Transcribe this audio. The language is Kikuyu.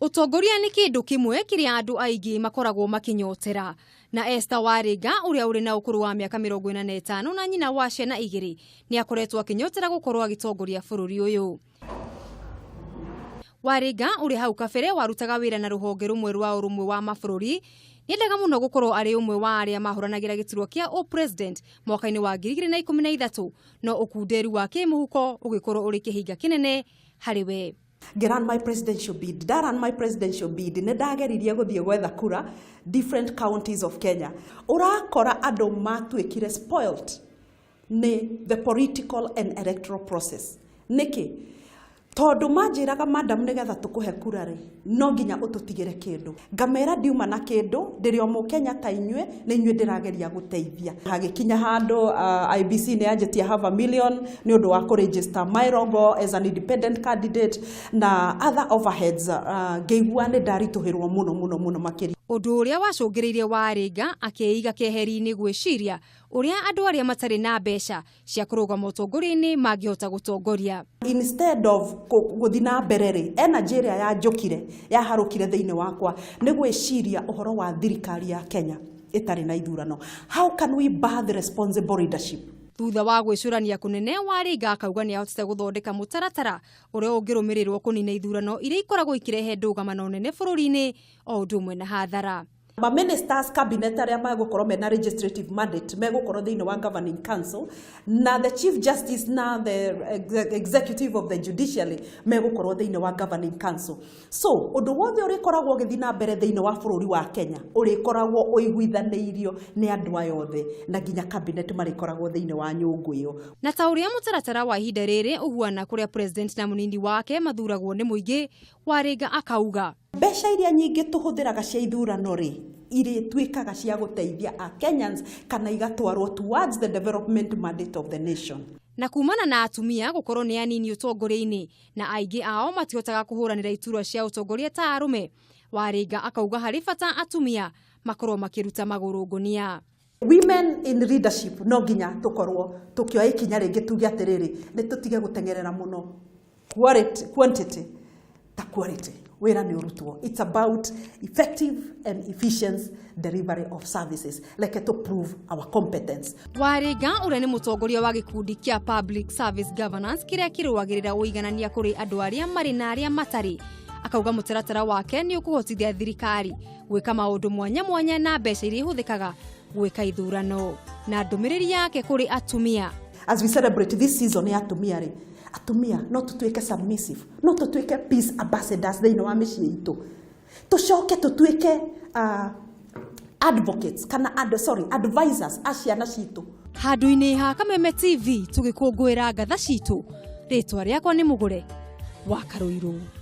Ũtongoria nĩ kĩndũ kĩmwe kĩrĩa andũ aingĩ makoragwo makĩnyotera. Na Esther Warĩnga ũrĩa ũrĩ na ũkũrũ wa mĩaka 45 na nyina wa ciana igĩrĩ nĩ akoretwo akĩnyotera gũkorwo agĩtongoria bũrũri ũyũ. Warĩnga ũrĩa hau kabere warutaga wĩra na rũhonge rũmwe rwa ũrũmwe wa mabũrũri nĩendaga mũno gũkorwo arĩ ũmwe wa arĩa mahũranagĩra gĩturwa kĩa ũ-president mwaka-inĩ wa 2013, no ũkunderu wa kĩmũhuko ũgĩkorwo ũrĩ kĩhinga kĩnene harĩ we. Ngĩrun my presidential bid, ndarun my presidential bid, nĩ ndageririe gũthiĩ gwetha kura different counties of Kenya. Ũrakora andũ matuĩkire spoilt nĩ the political and electoral process. Nĩkĩ? Tondũ manjĩraga, "Madam, nĩgetha tũkũhe kura rĩ, no nginya ũtũtigĩre kĩndũ." Ngamera ndiuma na kĩndũ, ndĩrĩ o Mũkenya ta inyuĩ, nĩ inyuĩ ndĩrageria gũteithia. Hagĩkinya handũ IEBC nĩ yanjĩtia half a million nĩ ũndũ wa kũ-register my logo as an independent candidate na other overheads. Ngĩigua nĩ ndaritũhĩrwo mũno mũno mũno makĩria. Ũndũ ũrĩa wacũngĩrĩirie Warĩnga akĩiga keheri-inĩ gwĩciria ũrĩa andũ arĩa matarĩ na mbeca cia kũrũgama ũtongoria-inĩ mangĩhota gũtongoria. Instead of gũthiĩ na mbere rĩ, energy ĩrĩa yanjũkire yaharũkire thĩinĩ wakwa nĩ gwĩciria ũhoro wa thirikari ya Kenya ĩtarĩ na ithurano. How can we birth responsible leadership? Thutha wa gwĩcũrania kũnene, Warĩnga akauga nĩ ahotete gũthondeka mũtaratara ũrĩa ũngĩrũmĩrĩrwo kũnina ithurano iria ikoragwo ikĩrehe ndũgamano nene bũrũri-inĩ o ũndũ ũmwe na hathara. Ma ministers cabinet arĩa megũkorwo mena legislative mandate megũkorwo thĩinĩ wa governing council, na the chief justice na the executive of the judiciary megũkorwo thĩinĩ wa governing council. So ũndũ wothe ũrĩkoragwo ũgĩthiĩ na mbere thĩinĩ wa bũrũri wa Kenya ũrĩkoragwo ũiguithanĩirio nĩ andũ aya othe, na nginya cabinet marĩkoragwo thĩinĩ wa nyũngũ ĩyo. Na ta ũrĩa mũtaratara wa ihinda rĩrĩ ũhuana, kũrĩa president na mũnini wake mathuragwo nĩ mũingĩ, Warĩnga akauga mbeca iria nyingĩ tũhũthĩraga cia ithurano rĩ, irĩtuĩkaga cia gũteithia a Kenyans kana igatwarwo towards the development mandate of the nation. Na kumana na atumia gũkorwo nĩ anini ũtongoria-inĩ na aingĩ ao matihotaga kũhũranĩra iturwa cia ũtongoria ta arũme, Warĩnga akauga harĩ bata atumia makorwo makĩruta magũrũ ngũnia. Women in leadership, no nginya tũkorwo tũkĩoya ikinya rĩngĩ tuge atĩrĩrĩ, nĩ tũtige gũteng'erera mũno quality, quantity ta quality. Wĩra nĩ ũrutwo. It's about effective and efficient delivery of services. Reke to prove our competence. Warĩnga ũrĩa nĩ mũtongoria wa gĩkundi kĩa Public Service Governance kĩrĩa kĩrũagĩrĩra ũiganania kũrĩ andũ arĩa marĩ na arĩa matarĩ, akauga mũtaratara wake nĩ ũkũhotithia thirikari gwĩka maũndũ mwanya mwanya na mbeca iria ihũthĩkaga gwĩka ithurano. Na ndũmĩrĩri yake kũrĩ atumia: As we celebrate this season ya atumia rĩ, atumia no tũtuĩke submissive, no tũtuĩke peace ambassadors thĩinĩ wa mĩciĩ itũ, tũcoke tũtuĩke advocates kana sorry, advisors a ciana citũ. Handũ-inĩ ha Kameme TV tũgĩkũngũĩra ngatha citũ, rĩtwa rĩakwa nĩ Mũgũre wa Karũirũ.